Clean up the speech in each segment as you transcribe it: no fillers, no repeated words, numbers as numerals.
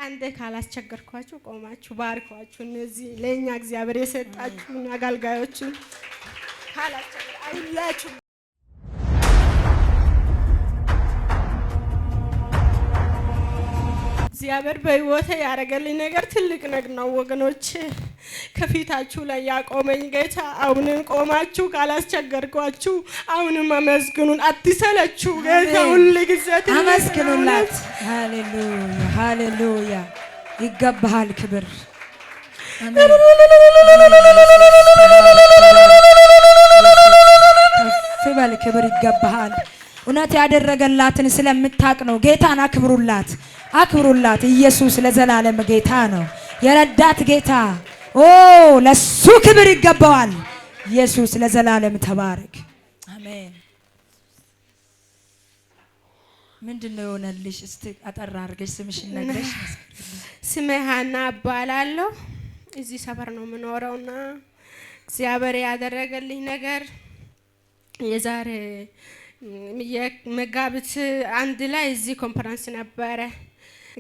አንዴ ካላስቸገርኳችሁ ቆማችሁ ባርኳችሁ። እነዚህ ለእኛ እግዚአብሔር የሰጣችሁን አገልጋዮችን ካላስቸገር አይላችሁ። እግዚአብሔር በሕይወቴ ያደረገልኝ ነገር ትልቅ ነገር ነው ወገኖች። ከፊታችሁ ላይ ያቆመኝ ጌታ አሁንም ቆማችሁ ካላስቸገርኳችሁ አሁንም አመስግኑን፣ አትሰለችሁ። ጌታ ሁል ጊዜ ትልቅ ነው። አመስግኑላት። ሃሌሉያ ሃሌሉያ። ይገባሃል ክብር። አሜን። ከፍ በል፣ ክብር ይገባሃል። እውነት ያደረገላትን ስለምታቅ ነው። ጌታን አክብሩላት፣ አክብሩላት። ኢየሱስ ለዘላለም ጌታ ነው። የረዳት ጌታ ኦ ለሱ ክብር ይገባዋል። ኢየሱስ ለዘላለም ተባረክ። አሜን። ምንድን ነው የሆነልሽ? እስቲ አጠር አድርገሽ ስምሽን ነግረሽ መስክሪልኝ። ስሜ ሀና እባላለሁ። እዚህ ሰፈር ነው የምኖረውና እግዚአብሔር ያደረገልኝ ነገር የዛሬ የመጋቢት 1 ላይ እዚህ ኮንፈረንስ ነበረ።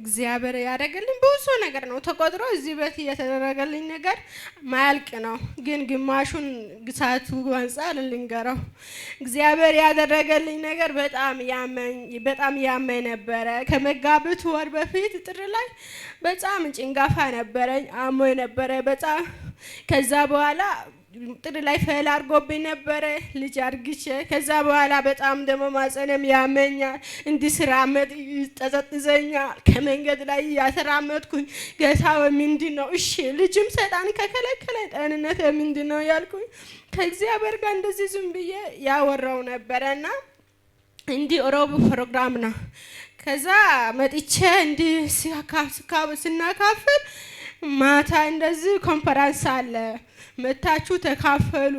እግዚአብሔር ያደረገልኝ ብዙ ነገር ነው ተቆጥሮ እዚህ ቤት እየተደረገልኝ ነገር ማያልቅ ነው። ግን ግማሹን ግሳቱ አንጻር ልንገረው። እግዚአብሔር ያደረገልኝ ነገር በጣም ያመኝ ነበረ። ከመጋቢት ወር በፊት ጥር ላይ በጣም ጭንጋፋ ነበረኝ፣ አሞኝ ነበረ በጣም። ከዛ በኋላ ጥር ላይ fail አድርጎብኝ ነበረ ልጅ አርግቼ። ከዛ በኋላ በጣም ደግሞ ማጸነም ያመኛል፣ እንዲህ ስራመድ ይጠዘጥዘኛል። ከመንገድ ላይ ያተራመድኩኝ ጌታ ሆይ ምንድን ነው? እሺ ልጅም ሰይጣን ከከለከለ ጤንነት ምንድን ነው ያልኩኝ ከእግዚአብሔር ጋር እንደዚህ ዝም ብዬ ያወራው ነበረና እንዲህ ሮብ ፕሮግራም ነው። ከዛ መጥቼ እንዲህ ስናካፍል ማታ እንደዚህ ኮንፈረንስ አለ፣ መታችሁ ተካፈሉ።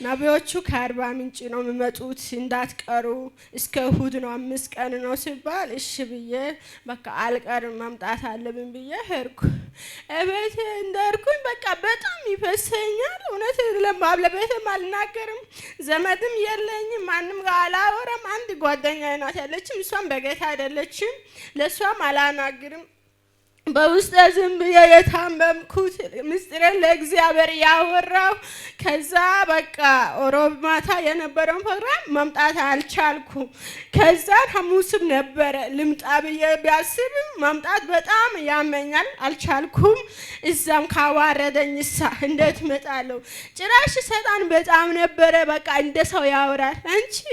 ነቢዮቹ ከአርባ ምንጭ ነው የሚመጡት፣ እንዳትቀሩ፣ እስከ እሁድ ነው፣ 5 ቀን ነው ሲባል እሺ ብዬ በቃ አልቀርም መምጣት አለብን ብዬ ሄድኩ። እቤት እንደሄድኩኝ በቃ በጣም ይፈሰኛል። እውነት ለቤትም አልናገርም፣ ዘመድም የለኝም፣ ማንም ጋር አላወራም። አንድ ጓደኛዬ ናት ያለችም፣ እሷም በጌታ አይደለችም፣ ለእሷም አላናግርም። በውስጥ ዝም ብዬ የታመምኩት ምስጢሬን ለእግዚአብሔር ያወራው። ከዛ በቃ ሮብ ማታ የነበረውን ፕሮግራም መምጣት አልቻልኩም። ከዛ ሐሙስም ነበረ ልምጣ ብዬ ቢያስብም መምጣት በጣም ያመኛል፣ አልቻልኩም። እዛም ካዋረደኝ እሳ እንዴት እመጣለሁ? ጭራሽ ሰይጣን በጣም ነበረ በቃ እንደ ሰው ያወራል።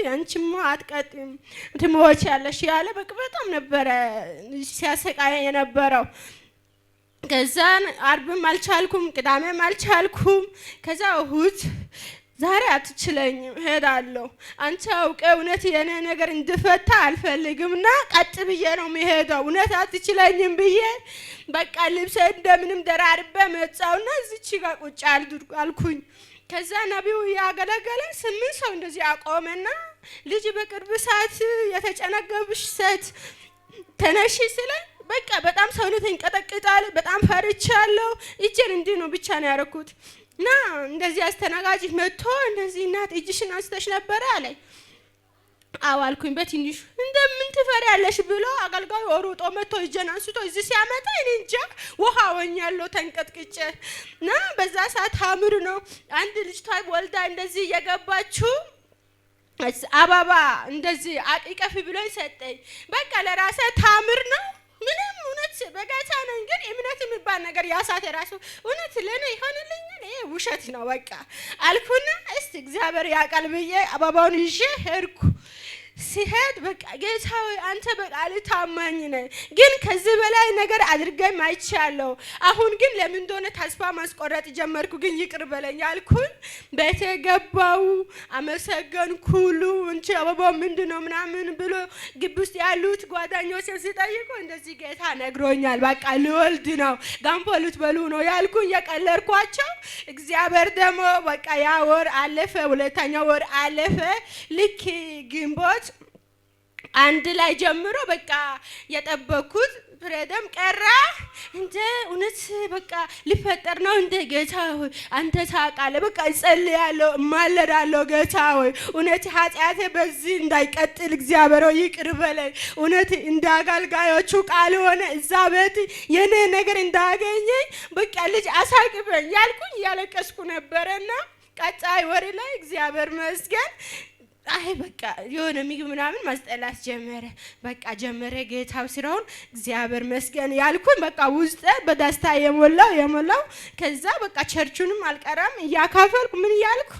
አንቺማ አትቀጥም ትሞቻለሽ ያለ በቃ በጣም ነበረ ሲያሰቃየኝ የነበረው። ከዛን አርብም አልቻልኩም፣ ቅዳሜም አልቻልኩም። ከዛ እሁድ ዛሬ አትችለኝም እሄዳለሁ፣ አንተ አውቀ እውነት የኔ ነገር እንድፈታ አልፈልግምና ቀጥ ብዬ ነው የምሄደው፣ እውነት አትችለኝም ብዬ በቃ ልብሴ እንደምንም ደራርቤ መጣሁና እዚች ጋር ቁጭ አልኩኝ። ከዛ ነቢዩ ያገለገለኝ 8 ሰው እንደዚህ አቆመና ልጅ በቅርብ ሰዓት የተጨነገብሽ ሴት ተነሺ ሲለኝ በቃ በጣም ሰውነቴ ይንቀጠቅጣል፣ በጣም ፈርቻለሁ። እጄን እንዲህ ነው ብቻ ነው ያደረኩት። እና እንደዚህ አስተናጋጅ መጥቶ እንደዚህ እናት እጅሽን አንስተሽ ነበረ አለኝ። አዎ አልኩኝ በትንሹ። እንደምን ትፈሪያለሽ ብሎ አገልጋዩ ሮጦ መጥቶ እጄን አንስቶ እዚህ ሲያመጣ እኔ እንጃ ውሃ ሆኛለሁ ተንቀጥቅጬ። እና በዛ ሰዓት ታምር ነው አንድ ልጅቷ ወልዳ እንደዚህ እየገባችው አበባ እንደዚህ አቂቀፊ ብሎ ሰጠኝ። በቃ ለራሴ ታምር ነው። ምንም እውነት በጌታ ነኝ፣ ግን እምነት የሚባል ነገር ያሳተ ራሱ እውነት ለኔ ይሆንልኛል? ይሄ ውሸት ነው በቃ አልኩና እስቲ እግዚአብሔር ያውቃል ብዬ አበባውን ይዤ ሄድኩ። ሲሄድ በቃ ጌታ ሆይ አንተ በቃልህ ታማኝ ነህ፣ ግን ከዚህ በላይ ነገር አድርገኝ አይቻለሁ። አሁን ግን ለምን እንደሆነ ተስፋ ማስቆረጥ ጀመርኩ፣ ግን ይቅር በለኝ አልኩኝ። ቤቴ ገባው፣ አመሰገንኩ። ሁሉ እንቺ አበባው ምንድነው ምናምን ብሎ ግቢ ውስጥ ያሉት ጓደኞቼ ሲጠይቁ እንደዚህ ጌታ ነግሮኛል፣ በቃ ልወልድ ነው፣ ገንፎ ልትበሉ ነው ያልኩኝ፣ የቀለድኳቸው። እግዚአብሔር ደግሞ በቃ ያ ወር አለፈ፣ ሁለተኛው ወር አለፈ። ልክ ግንቦት 1 ላይ ጀምሮ በቃ የጠበኩት ፍሬደም ቀረ። እንደ እውነት በቃ ሊፈጠር ነው እንደ ጌታ ሆይ አንተ ታውቃለህ። በቃ እጸልያለሁ፣ እማለዳለሁ። ጌታ ሆይ እውነት ኃጢአቴ በዚህ እንዳይቀጥል እግዚአብሔር ሆይ ይቅር በለኝ። እውነት እንደ አገልጋዮቹ ቃል ሆነ እዛ ቤት የኔ ነገር እንዳገኘኝ በቃ ልጅ አሳቅበኝ ያልኩኝ እያለቀስኩ ነበረና ቀጣይ ወር ላይ እግዚአብሔር ይመስገን አይ በቃ የሆነ ምግብ ምናምን ማስጠላት ጀመረ። በቃ ጀመረ ጌታው ስራውን እግዚአብሔር ይመስገን ያልኩኝ በቃ ውስጤ በደስታ የሞላው። ከዛ በቃ ቸርቹንም አልቀረም እያካፈልኩ ምን እያልኩ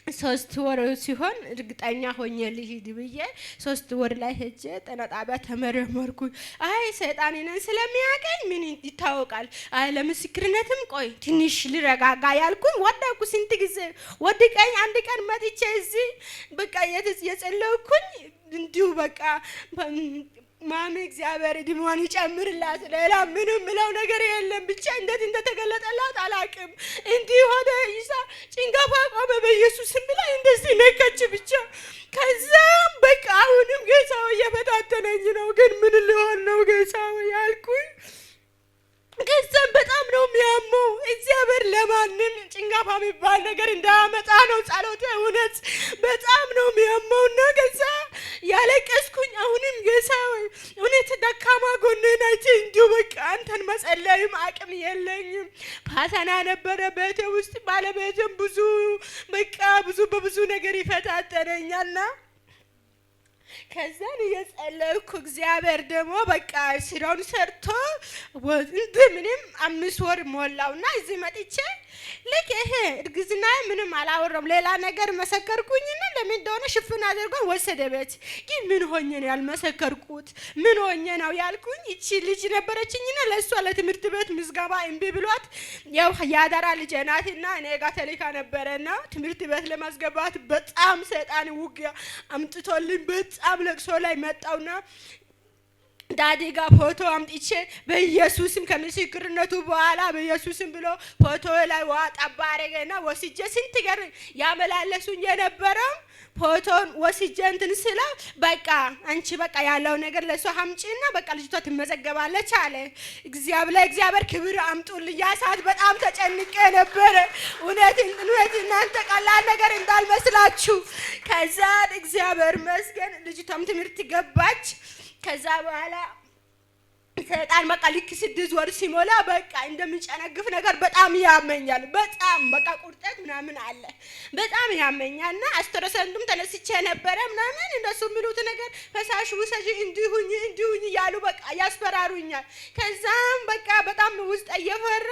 3 ወር ሲሆን እርግጠኛ ሆኜ ልሂድ ብዬ 3 ወር ላይ ሄጄ ጤና ጣቢያ ተመረመርኩኝ። አይ ሰይጣን እኔን ስለሚያገኝ ምን ይታወቃል። አይ ለምስክርነትም ቆይ ትንሽ ልረጋጋ ያልኩኝ ወደኩ። ስንት ጊዜ ወድቀኝ አንድ ቀን መጥቼ እዚህ በቃ የጸለይኩኝ እንዲሁ በቃ ማሚ እግዚአብሔር እድሜዋን ይጨምርላት። ሌላ ምንም ምለው ነገር የለም። ብቻ እንዴት እንደተገለጠላት አላቅም። እንዲህ ሆነ ይሳ ጭንገፋ ቆመ በኢየሱስ ስም ብላ እንደዚህ ነካች ብቻ። ከዛም በቃ አሁንም ጌታ ሆይ እየፈታተነኝ ነው፣ ግን ምን ሊሆን ነው ጌታ ሆይ ያልኩኝ። ከዛም በጣም ነው የሚያመው። እግዚአብሔር ለማንም ጭንጋፋ የሚባል ነገር እንዳያመጣ ነው ጸሎቴ። እውነት በጣም ነው የሚያመውና ከዛ ያለቀስኩኝ አሁንም ጌታ ሆይ እውነት ደካማ ጎኔን አይቼ እንዲሁ በቃ አንተን መጸለይም አቅም የለኝም። ፈተና ነበረ ቤቴ ውስጥ፣ ባለቤቴም ብዙ በቃ ብዙ በብዙ ነገር ይፈታተነኛልና ከዛን እየጸለይኩ እግዚአብሔር ደግሞ በቃ ስራውን ሰርቶ ምንም 5 ወር ሞላውና እዚህ መጥቼ ልክ ይሄ እርግዝና ምንም አላወራም። ሌላ ነገር መሰከርኩኝና ለምን እንደሆነ ሽፍን አድርጎ ወሰደ ቤት። ግን ምን ሆኜ ነው ያልመሰከርኩት? ምን ሆኜ ነው ያልኩኝ። ይቺ ልጅ ነበረችኝና ለእሷ ለትምህርት ቤት ምዝገባ እምቢ ብሏት ያው የአደራ ልጄ ናትና እኔ ጋር ተልካ ነበረና ትምህርት ቤት ለማስገባት በጣም ሰይጣን ውጊያ አምጥቶልኝ በጣም ለቅሶ ላይ መጣውና daddy ጋ ፎቶ አምጥቼ በኢየሱስም ከምስክርነቱ በኋላ በኢየሱስም ብሎ ፎቶ ላይ ውሃ ጠባ አረገና ወስጄ ስንት ገር ያመላለሱኝ የነበረው ፎቶን ወስጄ እንትን ስለው በቃ አንቺ በቃ ያለው ነገር ለእሷ አምጪና በቃ ልጅቷ ትመዘገባለች አለ። እግዚአብሔር ለእግዚአብሔር ክብር አምጡልኝ። ያ ሰዓት በጣም ተጨንቄ ነበረ። እውነት እውነት እናንተ ቀላል ነገር እንዳልመስላችሁ። ከዛ እግዚአብሔር ይመስገን ልጅቷም ትምህርት ገባች። ከዛ በኋላ ሰይጣን በቃ ልክ 6 ወር ሲሞላ በቃ እንደምጨነግፍ ነገር በጣም ያመኛል። በጣም በቃ ቁርጠት ምናምን አለ፣ በጣም ያመኛል። እና አስትራሳውንዱም ተነስቼ ነበረ ምናምን እነሱ የሚሉት ነገር ፈሳሽ ውሰጂ እንዲሁኝ እንዲሁኝ እያሉ በቃ ያስፈራሩኛል። ከዛም በቃ በጣም ውስጥ እየፈራ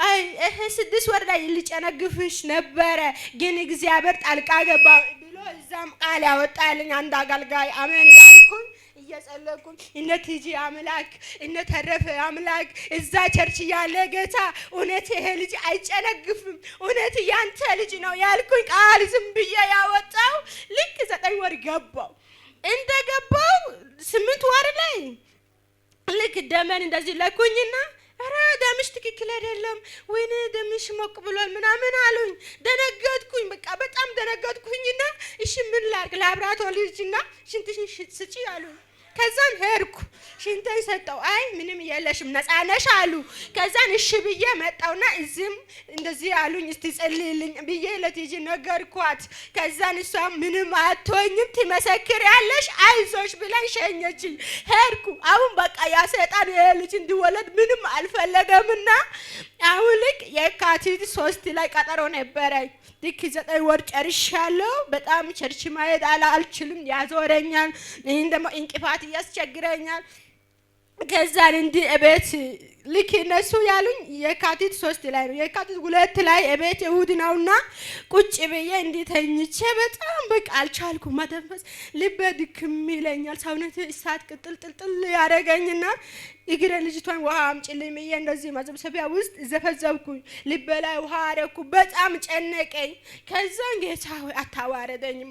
አይ ይሄ 6 ወር ላይ ሊጨነግፍሽ ነበረ፣ ግን እግዚአብሔር ጣልቃ ገባ ብሎ እዛም ቃል ያወጣልኝ አንድ አገልጋይ አሜን ያልኩኝ እየጸለይኩኝ እነ ቲጂ አምላክ እነ ተረፈ አምላክ እዛ church ያለ ጌታ እውነት ይሄ ልጅ አይጨነግፍም፣ እውነት ያንተ ልጅ ነው ያልኩኝ ቃል ዝም ብዬ ያወጣው ልክ 9 ወር ገባው። እንደ ገባው 8 ወር ላይ ልክ ደመን እንደዚህ ለኩኝና ኧረ ደምሽ ትክክል አይደለም፣ ወይኔ ደምሽ ሞቅ ብሏል ምናምን አሉኝ። ደነገጥኩኝ፣ በቃ በጣም ደነገጥኩኝና እሺ ምን ላድርግ ላብራቶሪ ልጅና ሽንትሽን ስጪ አሉኝ። ከዛን ሄድኩ ሽንቴን ሰጠው። አይ ምንም የለሽም ነፃ ነሽ አሉ። ከዛን እሺ ብዬ መጣውና እዚህም እንደዚህ አሉኝ። እስቲ ጸልይልኝ ብዬ ለቲጂ ነገርኳት። ከዛን እሷ ምንም አትሆኝም ትመሰክሪያለሽ፣ አይዞሽ ብላኝ ሸኘችኝ። ሄድኩ። አሁን በቃ ያ ሰይጣን ይሄ ልጅ እንዲወለድ ምንም አልፈለገምና አሁን ልክ የካቲት 3 ላይ ቀጠሮ ነበረኝ። ልክ 9 ወር ጨርሻለሁ። በጣም church ማየት አልችልም፣ ያዞረኛል። ይህን ደግሞ እንቅፋት ያስቸግረኛል። ከዛን እንዲህ እቤት ልክ እነሱ ያሉኝ የካቲት 3 ላይ ነው። የካቲት 2 ላይ እቤት እሑድ ነውና ቁጭ ብዬ እንዲህ ተኝቼ በጣም በቃ አልቻልኩም መተንፈስ፣ ልቤ ድክም ይለኛል፣ ሰውነቴ እሳት ቅጥል ጥልጥል ያደረገኝና እግረ ልጅቷን ውሃ አምጪልኝ ብዬ እንደዚህ መዘብሰቢያ ውስጥ ዘፈዘብኩኝ። ልቤ ላይ ውሃ አደረኩ። በጣም ጨነቀኝ። ከዛን ጌታ ሆይ አታዋረደኝም፣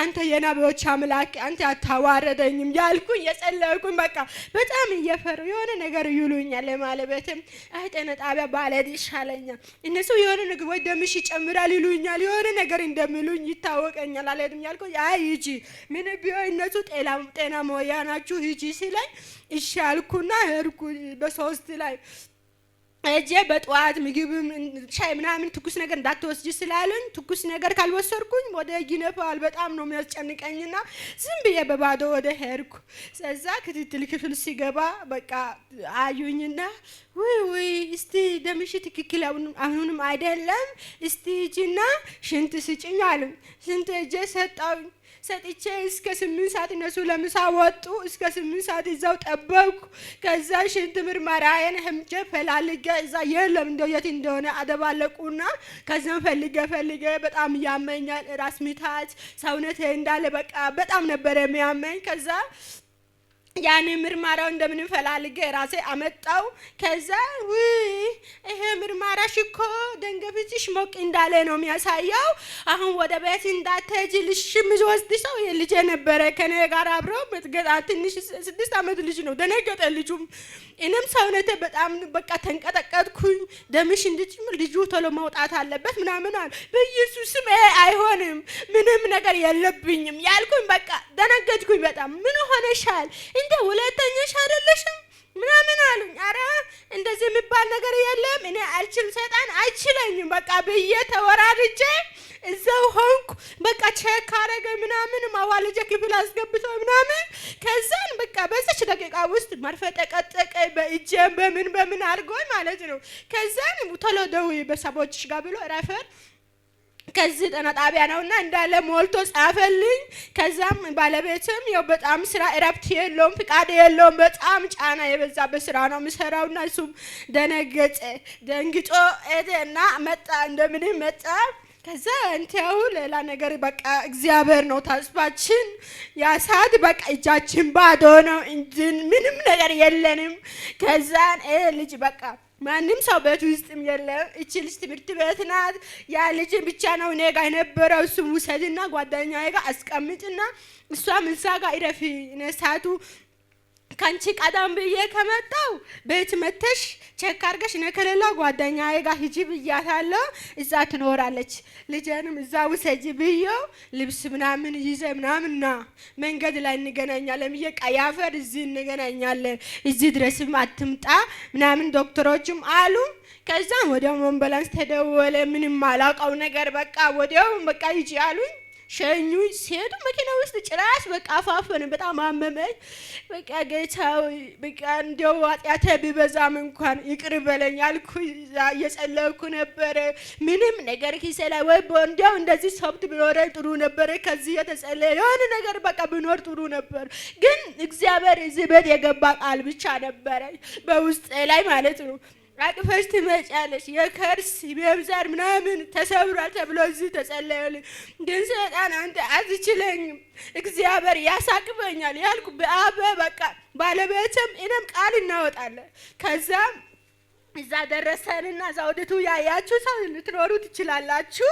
አንተ የነቢዮች አምላክ አንተ አታዋረደኝም ያልኩኝ የጸለይኩኝ በቃ በጣም እየፈሩ የሆነ ነገር ይሉኛል። ለማለበትም አይ ጤና ጣቢያ ባልሄድ ይሻለኛል፣ እነሱ የሆነ ነገር ወይ ደምሽ ይጨምራል ይሉኛል፣ የሆነ ነገር እንደሚሉኝ ይታወቀኛል። አልሄድም ያልኩኝ አይ ሂጂ፣ ምን ቢሆን እነሱ ጤና ሞያ ናችሁ ሂጂ ሲለኝ እሺ አልኩና አሉና ሄድኩ። በ3 ላይ እጄ በጠዋት ምግብም ሻይ ምናምን ትኩስ ነገር እንዳትወስጂ ስላሉኝ ትኩስ ነገር ካልወሰድኩኝ ወደ ይነፋል፣ በጣም ነው የሚያስጨንቀኝና ዝም ብዬ በባዶ ወደ ሄድኩ። እዛ ክትትል ክፍል ሲገባ በቃ አዩኝና ውይ ውይ፣ እስቲ ደምሽ ትክክል አሁንም አይደለም፣ እስቲ ሂጂና ሽንት ስጭኝ አሉኝ። ሽንት እጄ ሰጣውኝ። ሰጥቼ እስከ 8 ሰዓት እነሱ ለምሳ ወጡ። እስከ 8 ሰዓት እዛው ጠበቅኩ። ከዛ ሽንት ምርመራዬን ሄጄ ፈላልጌ እዛ የለም፣ እንደው የት እንደሆነ አደባለቁና ከዛም ፈልጌ ፈልጌ በጣም ያመኛል፣ ራስ ምታት፣ ሰውነቴ እንዳለ በቃ በጣም ነበረ የሚያመኝ። ከዛ ያን ምርመራው እንደምንም ፈላልጌ ራሴ አመጣው። ከዛ ውይ፣ ይሄ ምርመራሽ እኮ ደም ግፊትሽ ሞቅ እንዳለ ነው የሚያሳየው። አሁን ወደ ቤት እንዳትሄጂ ልሽ የምወስድ ሰው ልጄ ነበረ ከኔ ጋር አብሮ ገጣ ትንሽ 6 ዓመት ልጅ ነው። ደነገጠ ልጁም። እኔም ሰውነቴ በጣም በቃ ተንቀጠቀጥኩኝ። ደምሽ እንድጭምር ልጁ ቶሎ መውጣት አለበት ምናምን አለ። በኢየሱስ ስም ይሄ አይሆንም፣ ምንም ነገር የለብኝም ያልኩኝ በቃ ደነገጥኩኝ በጣም። ምን ሆነሻል? እንደ ሁለተኛሽ አይደለሽም ምናምን አሉኝ። አረ እንደዚህ የሚባል ነገር የለም፣ እኔ አልችልም፣ ሰይጣን አይችለኝም በቃ ብዬ ተወራርጄ እዛው ሆንኩ። በቃ check አረገ ምናምን፣ ማዋለጃ ክፍል አስገብቶ ምናምን። ከዛን በቃ በዚች ደቂቃ ውስጥ መርፌ ጠቀጠቀ በእጄም በምን በምን አድርጎኝ ማለት ነው። ከዛን ቶሎ ደውዪ ቤተሰቦችሽ ጋር ብሎ refer ከዚህ ጤና ጣቢያ ነውና እንዳለ ሞልቶ ጻፈልኝ። ከዛም ባለቤትም ያው በጣም ስራ እረፍት የለውም፣ ፍቃድ የለውም። በጣም ጫና የበዛበት ስራ ነው የሚሰራውና እሱም ደነገጠ። ደንግጦ ሄደና መጣ፣ እንደምንም መጣ። ከዛ እንቲያው ሌላ ነገር በቃ እግዚአብሔር ነው ተስፋችን። ያ ሰዓት በቃ እጃችን ባዶ ነው እንጂ ምንም ነገር የለንም። ከዛን ልጅ በቃ ማንም ሰው ቤት ውስጥም የለም። እቺ ልጅ ትምህርት ቤት ናት። ያ ልጅ ብቻ ነው እኔ ጋር የነበረው። እሱም ውሰድና ጓደኛዬ ጋር አስቀምጭና እሷም እዛ ጋር እረፊ፣ እኔ ሰዓቱ ከአንቺ ቀደም ብዬ ከመጣው ቤት መተሽ check አድርገሽ እኔ ከሌላ ጓደኛዬ ጋር ሂጂ ብያታለሁ። እዛ ትኖራለች። ልጄንም እዛ ውሰጂ ብዬው ልብስ ምናምን ይዘ ምናምን ና መንገድ ላይ እንገናኛለን ብዬ ቀያፈር እዚህ እንገናኛለን፣ እዚህ ድረስም አትምጣ ምናምን ዶክተሮችም አሉ። ከዛም ወዲያው አምቡላንስ ተደወለ። ምንም አላውቀው ነገር በቃ ወዲያው በቃ ሂጂ አሉኝ። ሸኙኝ። ሲሄዱ መኪና ውስጥ ጭራሽ በቃ አፋፈን በጣም አመመኝ። በቃ ጌታ ሆይ በቃ እንደው ኃጢአቴ ቢበዛም እንኳን ይቅር በለኝ አልኩ። እየጸለይኩ ነበረ። ምንም ነገር ኪሴ ላይ ወይ እንደው እንደዚህ ሶፍት ቢኖረኝ ጥሩ ነበረ። ከዚህ የተጸለየ የሆነ ነገር በቃ ቢኖር ጥሩ ነበር። ግን እግዚአብሔር እዚህ ቤት የገባ ቃል ብቻ ነበረ በውስጤ ላይ ማለት ነው። አቅፈሽ ትመጫለሽ፣ የከርስ የብዛር ምናምን ተሰብሯል ተብሎ እዚህ ተጸለየልኝ። ግን ሰይጣን አንተ አትችለኝም፣ እግዚአብሔር ያሳቅፈኛል ያልኩ በአበ በቃ ባለቤትም እኔም ቃል እናወጣለን። ከዛ እዛ ደረሰንና ዘውዲቱ ያያችሁ ሰው ልትኖሩ ትችላላችሁ።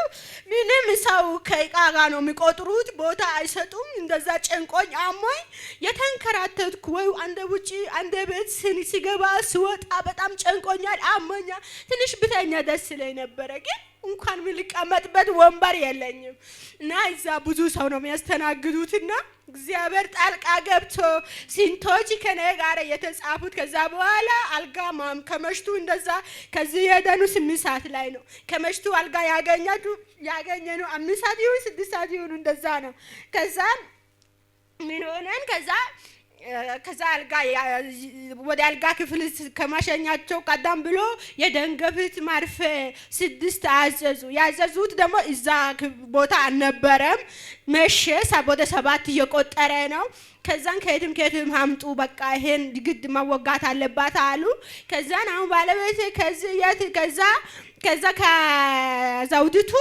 ምንም ሰው ከእቃ ጋር ነው የሚቆጥሩት፣ ቦታ አይሰጡም። እንደዛ ጨንቆኝ አሞኝ የተንከራተትኩ ወይ አንደ ውጪ አንደ ቤት ሲገባ ስወጣ በጣም ጨንቆኛል፣ አሞኛል። ትንሽ ብተኛ ደስ ይለኝ ነበረ፣ ግን እንኳን የምልቀመጥበት ወንበር የለኝም እና እዛ ብዙ ሰው ነው የሚያስተናግዱትና እግዚአብሔር ጣልቃ ገብቶ ስንቶች ከኔ ጋር የተጻፉት ከዛ በኋላ አልጋ ማም ከመሽቱ እንደዛ ከዚህ የደኑ 8 ሰዓት ላይ ነው ከመሽቱ አልጋ ያገኘኑ 5 ሰዓት ይሁን 6 ሰዓት ይሁን እንደዛ ነው። ከዛ ምን ሆነን ከዛ አልጋ ወደ አልጋ ክፍል ከማሸኛቸው ቀደም ብሎ የደም ግፊት መርፌ 6 አዘዙ። ያዘዙት ደግሞ እዛ ቦታ አልነበረም። መሸ፣ ወደ 7 እየቆጠረ ነው። ከዛን ከየትም ከየትም አምጡ በቃ ይሄን ግድ መወጋት አለባት አሉ። ከዛን አሁን ባለቤቴ ከዚህ የት ከዛ ከዘውዲቱ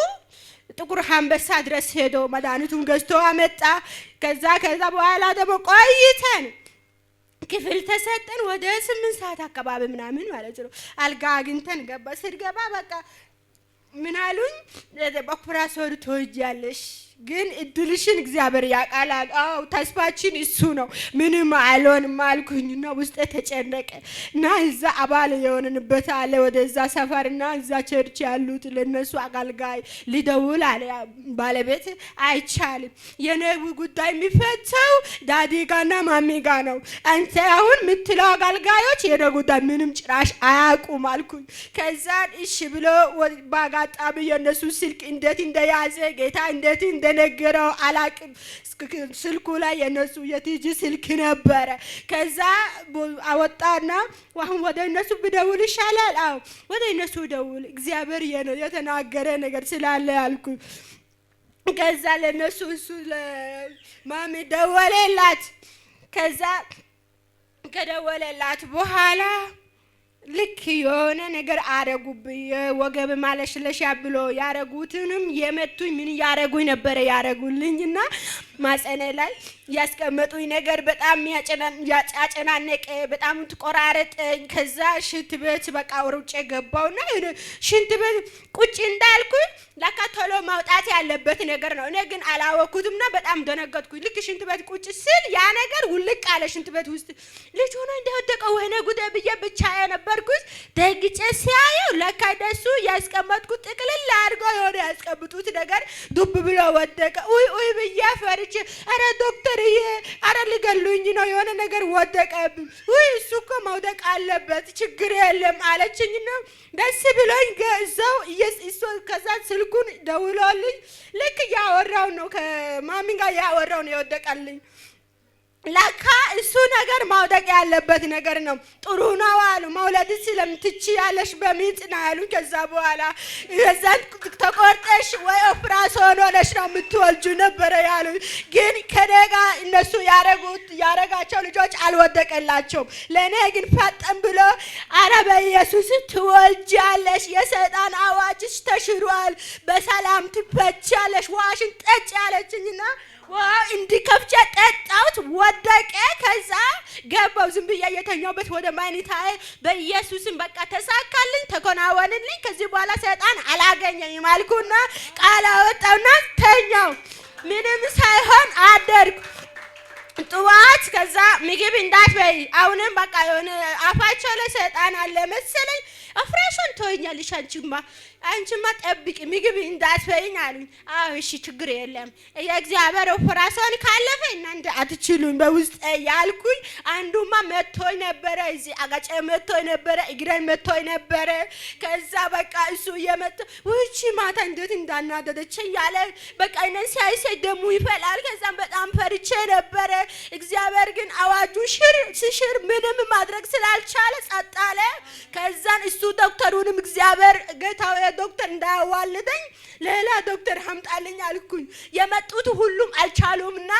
ጥቁር አንበሳ ድረስ ሄዶ መድኃኒቱን ገዝቶ አመጣ። ከዛ በኋላ ደግሞ ቆይተን ክፍል ተሰጠን። ወደ 8 ሰዓት አካባቢ ምናምን ማለት ነው። አልጋ አግኝተን ገባ። ስንገባ በቃ ምን አሉኝ፣ ኦፕራሲዮን ትወጃለሽ ግን እድልሽን እግዚአብሔር ያውቃል። አዎ ተስፋችን እሱ ነው። ምንም አልሆንም አልኩኝና ውስጤ ተጨነቀ እና እዛ አባል የሆንንበት አለ ወደዛ ሰፈርና እዛ church ያሉት ለነሱ አገልጋይ ሊደውል አለ ባለቤት። አይቻልም፣ የኔ ጉዳይ የሚፈተው daddy ጋና mommy ጋ ነው። አንተ አሁን የምትለው አገልጋዮች የኔ ጉዳይ ምንም ጭራሽ አያውቁም አልኩኝ። ከዛን እሺ ብሎ በአጋጣሚ የእነሱ ስልክ እንዴት እንደያዘ ጌታ እንዴት እንደነገረው አላቅም። ስልኩ ላይ የነሱ የቲጂ ስልክ ነበረ። ከዛ አወጣና አሁን ወደ እነሱ ብደውል ይሻላል። አዎ ወደ እነሱ ደውል፣ እግዚአብሔር የተናገረ ነገር ስላለ አልኩኝ። ከዛ ለነሱ እሱ ለማሚ ደወለላት። ከዛ ከደወለላት በኋላ ልክ የሆነ ነገር አረጉብኝ። የወገብ ማለሽለሻ ብሎ ያረጉትንም የመቱኝ ምን ያረጉኝ ነበረ ያረጉልኝ እና ማጸኔ ላይ ያስቀመጡኝ ነገር በጣም ያጨናነቀ በጣም ትቆራረጠኝ። ከዛ ሽንት ቤት በቃ ሩጬ ገባውና ሽንት ቤት ቁጭ እንዳልኩኝ ለካ ቶሎ ማውጣት ያለበት ነገር ነው። እኔ ግን አላወኩትምና በጣም ደነገጥኩኝ። ልክ ሽንት ቤት ቁጭ ስል ያ ነገር ውልቅ አለ ሽንት ቤት ውስጥ ልጅ ሆኖ እንደወደቀ ወይኔ ጉዴ ብዬ ብቻ የነበርኩት ደግጬ ሲያየው ለካ ደሱ ያስቀመጥኩት ጥቅልል አድርገው የሆነ ያስቀምጡት ነገር ዱብ ብሎ ወደቀ። ውይ ውይ ብዬ ፈርቼ አረ ዶክተርዬ፣ አረ ሊገሉኝ ነው የሆነ ነገር ወደቀብኝ። ውይ እሱ እኮ መውደቅ አለበት ችግር የለም አለችኝና ደስ ብሎኝ እዛው ከዛ ስልኩን ደውሎልኝ ልክ እያወራው ነው ከማሚ ጋር እያወራው ነው የወደቀልኝ። ለካ እሱ ነገር ማውደቅ ያለበት ነገር ነው። ጥሩ ነው አሉ። መውለድ ስለምትችያለሽ በምጥ ነው ያሉኝ። ከዛ በኋላ ከዛን ተቆርጠሽ ወይ ኦፕራሲዮን ሆነሽ ነው የምትወልጁ ነበረ ያሉኝ። ግን ከኔ ጋር እነሱ ያረጉት ያረጋቸው ልጆች አልወደቀላቸውም። ለእኔ ግን ፈጠን ብሎ አረ በኢየሱስ ትወልጃለሽ፣ የሰይጣን አዋጅሽ ተሽሯል፣ በሰላም ትፈቻለሽ፣ ውሃሽን ጠጪ አለችኝና ውሃው እንዲከፍቼ ጠጣሁት፣ ወደቀ። ከዛ ገባው ዝም ብዬ የተኛሁበት ወደ መኝታዬ። በኢየሱስም በቃ ተሳካልኝ፣ ተከናወንልኝ። ከዚህ በኋላ ሰይጣን አላገኘኝም አልኩና ቃል አወጣውና ተኛው። ምንም ሳይሆን አደርኩ። ጥዋት ከዛ ምግብ እንዳትበይ አሁንም በቃ የሆነ አፋቸው ላይ ሰይጣን አለ መሰለኝ። ኦፕሬሽን ትሆኛለሽ አንቺማ አንቺማ ጠብቂ ምግብ እንዳትበይኝ አሉኝ። አዎ እሺ ችግር የለም የእግዚአብሔር ኦፕሬሽን ካለፈ እናንተ አትችሉኝ በውስጥ ያልኩኝ። አንዱማ መቶኝ ነበረ፣ እዚህ አጋጬ መቶኝ ነበረ፣ እግሬን መቶኝ ነበረ። ከዛ በቃ እሱ እየመጣ ውቺ ማታ እንዴት እንዳናደደችኝ ያለ በቃ እኔን ሲያይ ደሙ ይፈላል። ከዛም በጣም ፈርቼ ነበረ። እግዚአብሔር ግን አዋጁ ሽር ሲሽር ምንም ማድረግ ስላልቻለ ጸጥ አለ። ከዛን እሱ ዶክተሩንም እግዚአብሔር ጌታ ዶክተር እንዳያዋልደኝ ሌላ ዶክተር አምጣልኝ አልኩኝ። የመጡት ሁሉም አልቻሉምና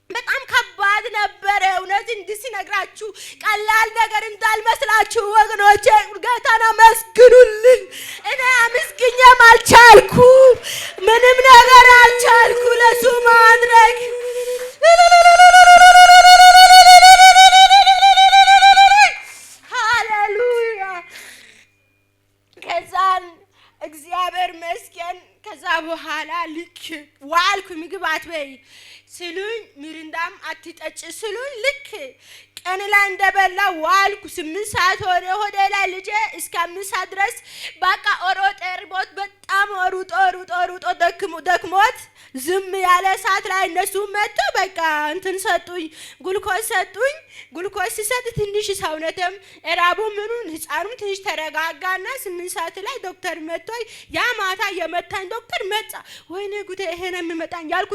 በጣም ከባድ ነበረ። እውነት እንዲህ ሲነግራችሁ ቀላል ነገር እንዳልመስላችሁ ወገኖቼ፣ ጌታን አመስግኑልኝ። እኔ አመስግኜም አልቻልኩ፣ ምንም ነገር አልቻልኩ ለሱ ማድረግ። ሃሌሉያ። ከዛን እግዚአብሔር መስገን። ከዛ በኋላ ልክ ዋልኩ። ምግብ አትበይ ስሉኝ፣ ሚሪንዳም አትጠጭ ስሉኝ ልክ ቀን ላይ እንደበላ ዋልኩ። 8 ሰዓት ሆነ። ሆዴ ላይ ልጄ እስከ 5 ሰዓት ድረስ በቃ ሮጠ፣ ርቦት በጣም ሩጦ ሩጦ ሩጦ ደክሞት ዝም ያለ ሰዓት ላይ እነሱ መጥቶ በቃ እንትን ሰጡኝ፣ ግሉኮስ ሰጡኝ። ግሉኮስ ሲሰጥ ትንሽ ሰውነትም እራቡ ምኑን ህፃኑም ትንሽ ተረጋጋና 8 ሰዓት ላይ ዶክተር መጥቶ ያ ማታ የመታኝ ዶክተር መጣ። ወይኔ ጉዴ ይሄ ነው የሚመጣኝ ያልኩ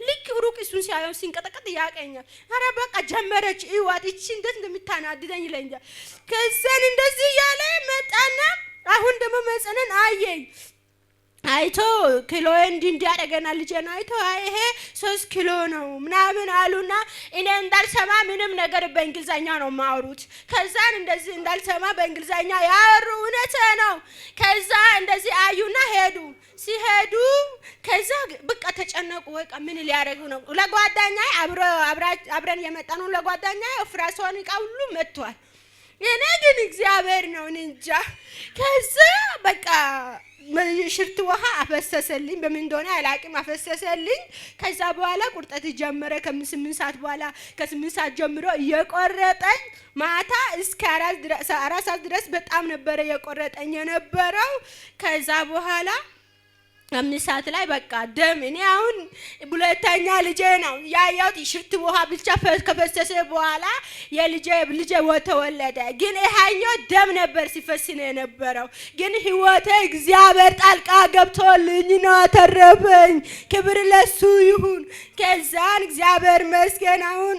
ልክ ሩቅ እሱን ሲያየው ሲንቀጠቀጥ ያቀኛል። ኧረ በቃ ጀመረች እዋት እቺ እንዴት እንደምታናድደኝ ይለኛል። ከዛን እንደዚህ እያለ መጣና አሁን ደግሞ መጽነን አየኝ። አይቶ ኪሎ እንዲህ እንዲህ ያደረገና ልጄን አይቶ ይሄ 3 ኪሎ ነው ምናምን አሉና እኔ እንዳልሰማ ምንም ነገር በእንግሊዘኛ ነው ማውሩት። ከዛን እንደዚህ እንዳልሰማ በእንግሊዘኛ ያወሩ እውነት ነው። ከዛ እንደዚህ አዩና ሄዱ። ሲሄዱ ከዛ በቃ ተጨነቁ። በቃ ምን ሊያደርጉ ነው? ለጓደኛዬ አብረን የመጣ ነው። ለጓደኛዬ ኦፕራሲዮን እቃ ሁሉ መጥቷል። እኔ ግን እግዚአብሔር ነው እንጃ። ከዛ በቃ ሽርት ውሃ አፈሰሰልኝ። በምን እንደሆነ አላቅም፣ አፈሰሰልኝ። ከዛ በኋላ ቁርጠት ጀመረ። ከ8 ሰዓት በኋላ፣ ከ8 ሰዓት ጀምሮ እየቆረጠኝ ማታ እስከ 4 ሰዓት ድረስ በጣም ነበረ የቆረጠኝ የነበረው። ከዛ በኋላ 5 ሰዓት ላይ በቃ ደም፣ እኔ አሁን ሁለተኛ ልጄ ነው ያየሁት። ሽርት ውሃ ብቻ ከፈሰሰ በኋላ የልጄ ልጄ ተወለደ። ግን ይሄኛው ደም ነበር ሲፈስ ነው የነበረው። ግን ህይወቴ እግዚአብሔር ጣልቃ ገብቶልኝ ነው ያተረፈኝ። ክብር ለሱ ይሁን። ከዛን እግዚአብሔር ይመስገን አሁን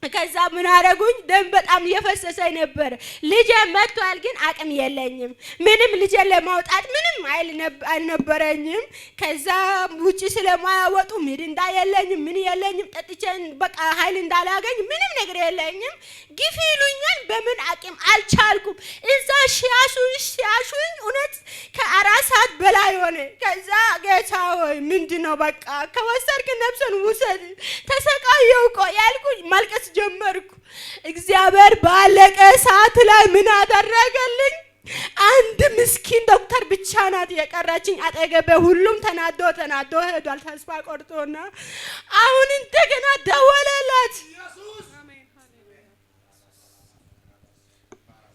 ከዛ ምን አረጉኝ? ደም በጣም እየፈሰሰኝ ነበር። ልጄ መጥቷል፣ ግን አቅም የለኝም። ምንም ልጄን ለማውጣት ምንም ኃይል አልነበረኝም። ከዛ ውጭ ስለማያወጡ ሚሪንዳ የለኝም፣ ምን የለኝም። ጠጥቼ በቃ ኃይል እንዳላገኝ ምንም ነገር የለኝም። ግፊ ይሉኛል። በምን አቅም አልቻልኩም። እዛ ሲያሹኝ ሲያሹኝ እውነት ከ4 ሰዓት በላይ ሆነ። ከዛ ጌታ ሆይ ምንድን ነው፣ በቃ ከወሰድክ ነፍሴን ውሰድ፣ ተሰቃየሁ እኮ ያልኩኝ ማልቀስ ጀመርኩ። እግዚአብሔር ባለቀ ሰዓት ላይ ምን አደረገልኝ? አንድ ምስኪን ዶክተር ብቻ ናት የቀረችኝ አጠገቤ። ሁሉም ተናዶ ተናዶ ሄዷል፣ ተስፋ ቆርጦና አሁን እንደገና ደወለላት።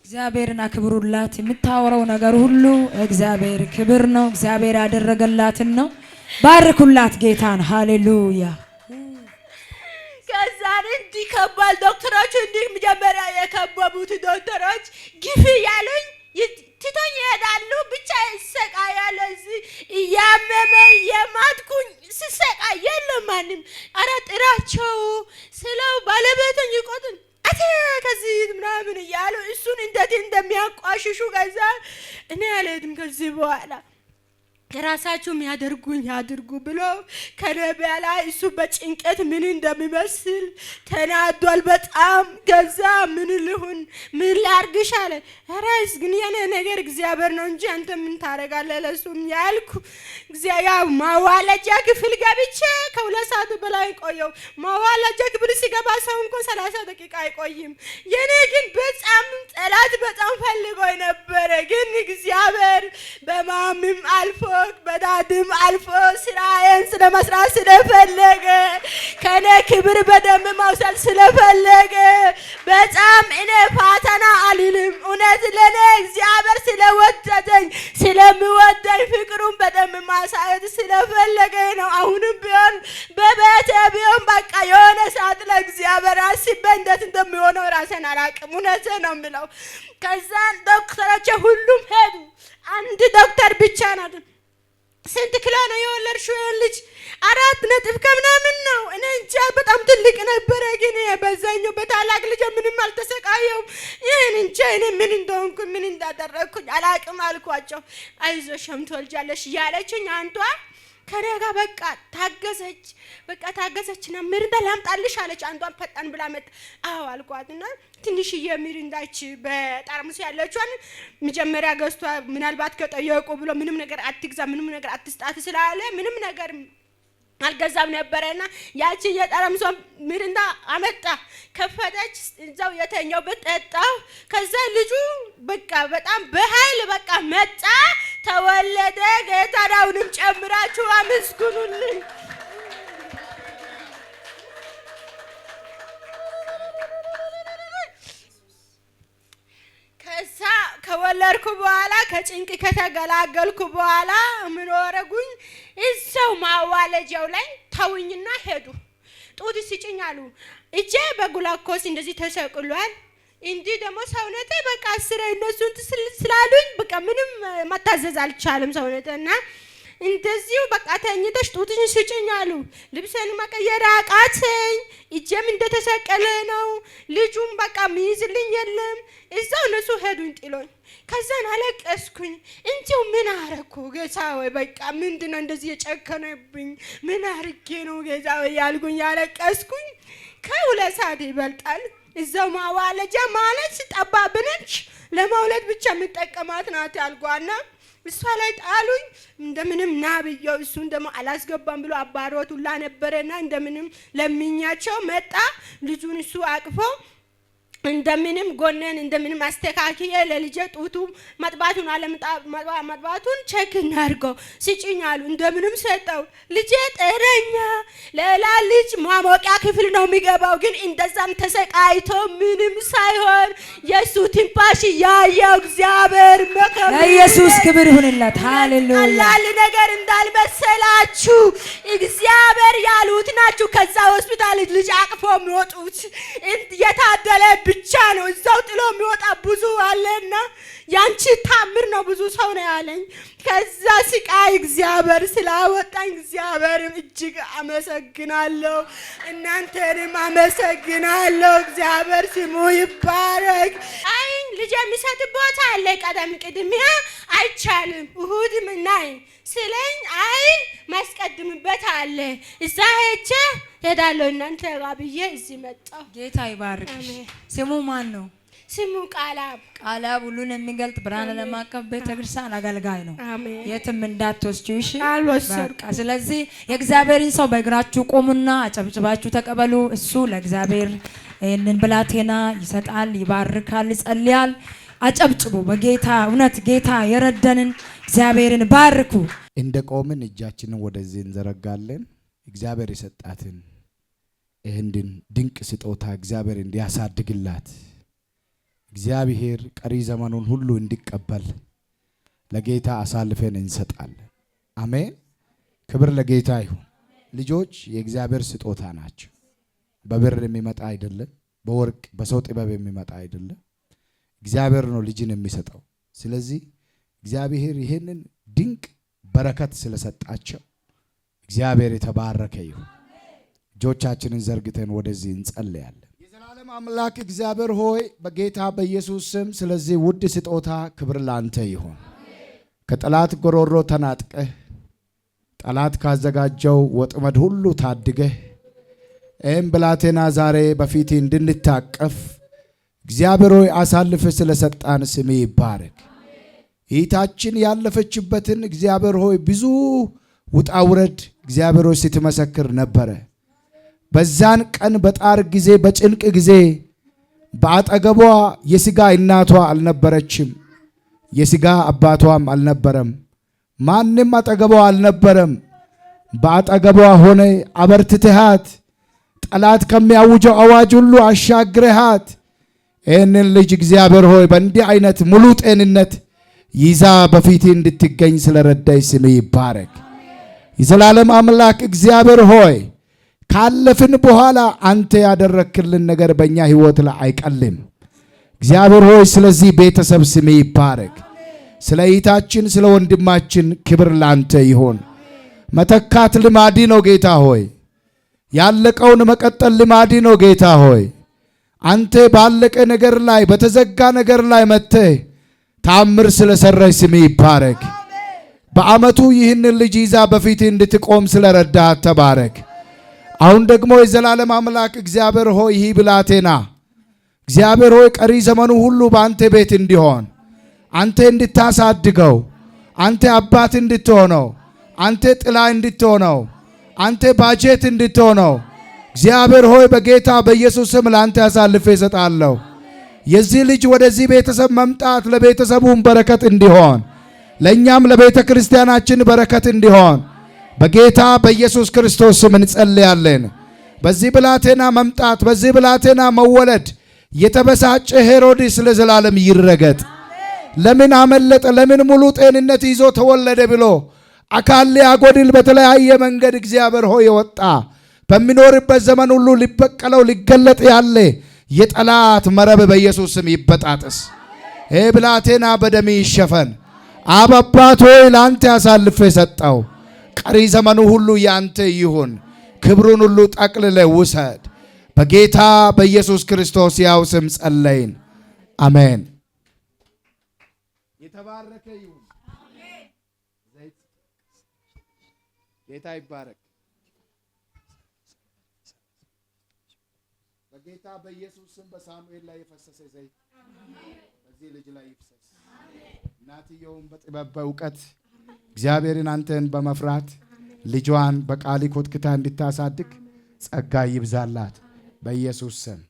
እግዚአብሔርን አክብሩላት። የምታወራው ነገር ሁሉ እግዚአብሔር ክብር ነው። እግዚአብሔር ያደረገላትን ነው። ባርኩላት ጌታን። ሃሌሉያ። ከዛን እንዲህ ከባል ዶክተሮች፣ እንዲህ መጀመሪያ የከበቡት ዶክተሮች ግፊ ያሉኝ ትቶኝ ይሄዳሉ። ብቻ ይሰቃያለሁ። እዚህ እያመመኝ እየማትኩኝ ስሰቃይ የለም ማንም። ኧረ ጥራቸው ስለው ባለቤቴን ይቆጡን፣ አተ ከዚህ ምናምን እያሉ እሱን እንዴት እንደሚያቋሽሹ። ከዛ እኔ አልሄድም ከዚህ በኋላ፣ ራሳችሁ የሚያደርጉኝ ያድርጉ ብሎ ከኔ በላይ እሱ በጭንቀት ምን እንደሚመስል ተናዷል በጣም። ከዛ ምን ልሁን፣ ምን ላርግሽ አለ። ኧረ ግን የኔ ነገር እግዚአብሔር ነው እንጂ አንተ ምን ታደርጋለህ? ለሱም ያልኩ ያው ማዋለጃ ክፍል ገብቼ ከ2 ሰዓት በላይ ቆየው። ማዋለጃ ክፍል ሲገባ ሰው እንኳን 30 ደቂቃ አይቆይም። የኔ ግን በጣም ጠላት በጣም ፈልጎ ነበረ። ግን እግዚአብሔር በማሚም አልፎ በዳድም አልፎ ስራዬን ስለመስራት ስለፈለገ፣ ከኔ ክብር በደንብ መውሰድ ስለፈለገ፣ በጣም እኔ ፈተና አልልም። እውነት ለኔ እግዚአብሔር ስለወደደኝ፣ ስለሚወደኝ፣ ፍቅሩን በደንብ ማሳየት ስለፈለገ ነው። አሁንም ቢሆን በቤቴ ቢሆን በቃ የሆነ ሰዓት ላይ እግዚአብሔር አስቤ እንዴት እንደሚሆነው ራሴን አላውቅም። እውነት ነው የምለው። ከዛን ዶክተሮች ሁሉም ሄዱ። አንድ ዶክተር ብቻ ናት። ስንት ኪሎ ነው የወለድሽው ይሄን ልጅ? አራት ነጥብ ከምናምን ነው። እኔ እንጃ በጣም ትልቅ ነበረ፣ ግን በዛኛው በታላቅ ልጅ ምንም አልተሰቃየውም። ይህን እንጃ እኔ ምን እንደሆንኩኝ ምን እንዳደረግኩኝ አላቅም አልኳቸው። አይዞሽም ትወልጃለሽ እያለችኝ አንዷ ከኔ ጋር በቃ ታገዘች። በቃ ታገዘችና ሚሪንዳ ላምጣልሽ አለች። አንዷን ፈጣን ብላ መጣ። አዎ አልኳትና ትንሽዬ ሚሪንዳች በጠርሙስ ያለችዋን መጀመሪያ ገዝቷ ምናልባት ከጠየቁ ብሎ ምንም ነገር አትግዛ፣ ምንም ነገር አትስጣት ስላለ ምንም ነገር አልገዛም ነበረና ያቺ የጠርሙሷን ሚሪንዳ አመጣ፣ ከፈተች፣ እዛው የተኛውበት ጠጣሁ። ከዛ ልጁ በቃ በጣም በኃይል በቃ መጣ፣ ተወለደ። ጌታን አሁንም ጨምራችሁ አመስግኑልኝ። ከዛ ከወለድኩ በኋላ፣ ከጭንቅ ከተገላገልኩ በኋላ ምን አደረጉኝ? እዛው ማዋለጃው ላይ ተውኝና ሄዱ። ጡት ስጭኝ አሉ። እጄ በግሉኮስ እንደዚህ ተሰቅሏል። እንዲህ ደግሞ ሰውነቴ በቃ ስረ እነሱን ስላሉኝ በቃ ምንም መታዘዝ አልቻለም ሰውነቴ። እና እንደዚሁ በቃ ተኝተሽ ጡትሽን ስጭኝ አሉ። ልብሴን መቀየር አቃተኝ። እጄም እንደተሰቀለ ነው። ልጁም በቃ ሚይዝልኝ የለም። እዛው እነሱ ሄዱኝ ጥሎኝ። ከዛን አለቀስኩኝ። እንዲሁ ምን አረኩ ጌታ ወይ፣ በቃ ምንድን ነው እንደዚህ የጨከነብኝ? ምን አርጌ ነው ጌታ ወይ ያልኩኝ ያለቀስኩኝ። ከ2 ሰዓት ይበልጣል። እዛው ማዋለጃ ማለት ጠባብ ነች። ለመውለድ ብቻ የምጠቀማት ናት አልጓና እሷ ላይ ጣሉኝ። እንደምንም ና ብየው እሱን ደግሞ አላስገባም ብሎ አባሮት ሁላ ነበረና እንደምንም ለምኛቸው መጣ። ልጁን እሱ አቅፎ እንደምንም ጎኔን እንደምንም አስተካክዬ ለልጄ ጡቱ መጥባቱን አለመጥባቱን check እናድርገው ስጭኝ አሉ። እንደምንም ሰጠው። ልጄ ጤነኛ፣ ሌላ ልጅ ማሞቂያ ክፍል ነው የሚገባው፣ ግን እንደዛም ተሰቃይቶ ምንም ሳይሆን የእሱ ትንፋሽ ያየው እግዚአብሔር ለኢየሱስ ክብር ይሁንለት። ሃሌሉያ። ቀላል ነገር እንዳልመሰላችሁ እግዚአብሔር ያሉት ናችሁ። ከዛ ሆስፒታል ልጅ አቅፎ የሚወጡት የታደለ ብቻ ነው። እዛው ጥሎ የሚወጣ ብዙ አለና ያንቺ ታምር ነው ብዙ ሰው ነው ያለኝ። ከዛ ስቃይ እግዚአብሔር ስላወጣኝ እግዚአብሔርም እጅግ አመሰግናለሁ። እናንተንም አመሰግናለሁ። እግዚአብሔር ስሙ ይባረክ። አይ ልጅ የሚሰጥ ቦታ አለ ቀደም ቅድሚያ አይቻልም። እሁድም ናይ ስለኝ አይ ማስቀድምበት አለ እዛ ሄጄ ሄዳለሁ እናንተ ጋር ብዬ እዚህ መጣሁ። ጌታ ይባርክሽ። ስሙ ማን ነው? ስሙ ቃላብ። ቃላብ ሁሉን የሚገልጥ ብርሃን ዓለም አቀፍ ቤተክርስቲያን አገልጋይ ነው። አሜን። የትም እንዳትወስጂው እሺ። አልወሰድኩም። በቃ ስለዚህ የእግዚአብሔርን ሰው በእግራችሁ ቆሙና አጨብጭባችሁ ተቀበሉ። እሱ ለእግዚአብሔር ይህንን ብላቴና ይሰጣል፣ ይባርካል፣ ይጸልያል። አጨብጭቡ። በጌታ እውነት ጌታ የረደንን እግዚአብሔርን ባርኩ። እንደ ቆምን እጃችንን ወደዚህ እንዘረጋለን። እግዚአብሔር የሰጣትን ይህንን ድንቅ ስጦታ እግዚአብሔር እንዲያሳድግላት፣ እግዚአብሔር ቀሪ ዘመኑን ሁሉ እንዲቀበል ለጌታ አሳልፈን እንሰጣለን። አሜን። ክብር ለጌታ ይሁን። ልጆች የእግዚአብሔር ስጦታ ናቸው። በብር የሚመጣ አይደለም፣ በወርቅ በሰው ጥበብ የሚመጣ አይደለም። እግዚአብሔር ነው ልጅን የሚሰጠው። ስለዚህ እግዚአብሔር ይህንን ድንቅ በረከት ስለሰጣቸው እግዚአብሔር የተባረከ ይሁን። እጆቻችንን ዘርግተን ወደዚህ እንጸልያለን። የዘላለም አምላክ እግዚአብሔር ሆይ፣ በጌታ በኢየሱስ ስም ስለዚህ ውድ ስጦታ ክብር ላንተ ይሁን። ከጠላት ጎሮሮ ተናጥቀህ፣ ጠላት ካዘጋጀው ወጥመድ ሁሉ ታድገህ፣ ይህም ብላቴና ዛሬ በፊት እንድንታቀፍ እግዚአብሔር ሆይ አሳልፈህ ስለሰጣን ስም ይባረክ። እህታችን ያለፈችበትን እግዚአብሔር ሆይ ብዙ ውጣ ውረድ እግዚአብሔር ሆይ ስትመሰክር ነበረ። በዛን ቀን በጣር ጊዜ በጭንቅ ጊዜ በአጠገቧ የስጋ እናቷ አልነበረችም፣ የስጋ አባቷም አልነበረም፣ ማንም አጠገቧ አልነበረም። በአጠገቧ ሆነ አበርትተሃት፣ ጠላት ከሚያውጀው አዋጅ ሁሉ አሻግረሃት፣ ይህንን ልጅ እግዚአብሔር ሆይ በእንዲህ አይነት ሙሉ ጤንነት ይዛ በፊት እንድትገኝ ስለረዳይ ስም ይባረክ። የዘላለም አምላክ እግዚአብሔር ሆይ፣ ካለፍን በኋላ አንተ ያደረክልን ነገር በእኛ ሕይወት ላይ አይቀልም። እግዚአብሔር ሆይ፣ ስለዚህ ቤተሰብ ስም ይባረክ። ስለ እህታችን ስለ ወንድማችን ክብር ላንተ ይሆን። መተካት ልማዲ ነው ጌታ ሆይ። ያለቀውን መቀጠል ልማዲ ነው ጌታ ሆይ። አንተ ባለቀ ነገር ላይ፣ በተዘጋ ነገር ላይ መጥተህ ታምር ስለሰራች ስም ይባረክ። በዓመቱ ይህንን ልጅ ይዛ በፊት እንድትቆም ስለረዳህ ተባረክ። አሁን ደግሞ የዘላለም አምላክ እግዚአብሔር ሆይ፣ ይህ ብላቴና እግዚአብሔር ሆይ ቀሪ ዘመኑ ሁሉ በአንተ ቤት እንዲሆን፣ አንተ እንድታሳድገው፣ አንተ አባት እንድትሆነው፣ አንተ ጥላ እንድትሆነው፣ አንተ ባጀት እንድትሆነው እግዚአብሔር ሆይ በጌታ በኢየሱስ ስም ለአንተ አሳልፌ እሰጣለሁ። የዚህ ልጅ ወደዚህ ቤተሰብ መምጣት ለቤተሰቡም በረከት እንዲሆን፣ ለእኛም ለቤተ ክርስቲያናችን በረከት እንዲሆን በጌታ በኢየሱስ ክርስቶስ ስም እንጸልያለን። በዚህ ብላቴና መምጣት፣ በዚህ ብላቴና መወለድ የተበሳጨ ሄሮድስ ለዘላለም ይረገጥ። ለምን አመለጠ? ለምን ሙሉ ጤንነት ይዞ ተወለደ ብሎ አካል ሊያጎድል በተለያየ መንገድ እግዚአብሔር ሆይ የወጣ፣ በሚኖርበት ዘመን ሁሉ ሊበቀለው ሊገለጥ ያለ የጠላት መረብ በኢየሱስ ስም ይበጣጠስ። ይህ ብላቴና በደም ይሸፈን። አብ አባት ሆይ፣ ለአንተ አሳልፌ ሰጠው። ቀሪ ዘመኑ ሁሉ ያንተ ይሁን። ክብሩን ሁሉ ጠቅልለ ውሰድ። በጌታ በኢየሱስ ክርስቶስ ያው ስም ጸለይን። አሜን። የተባረከ ይሁን። ጌታ ይባረክ። በጌታ በኢየሱስ ስም በሳሙኤል ላይ የፈሰሰ ዘይት በዚህ ልጅ ላይ ይፍሰስ። እናትየውን በጥበብ፣ በእውቀት፣ እግዚአብሔርን አንተን በመፍራት ልጇን በቃሊ ኮትክታ እንድታሳድግ ጸጋ ይብዛላት በኢየሱስ ስም።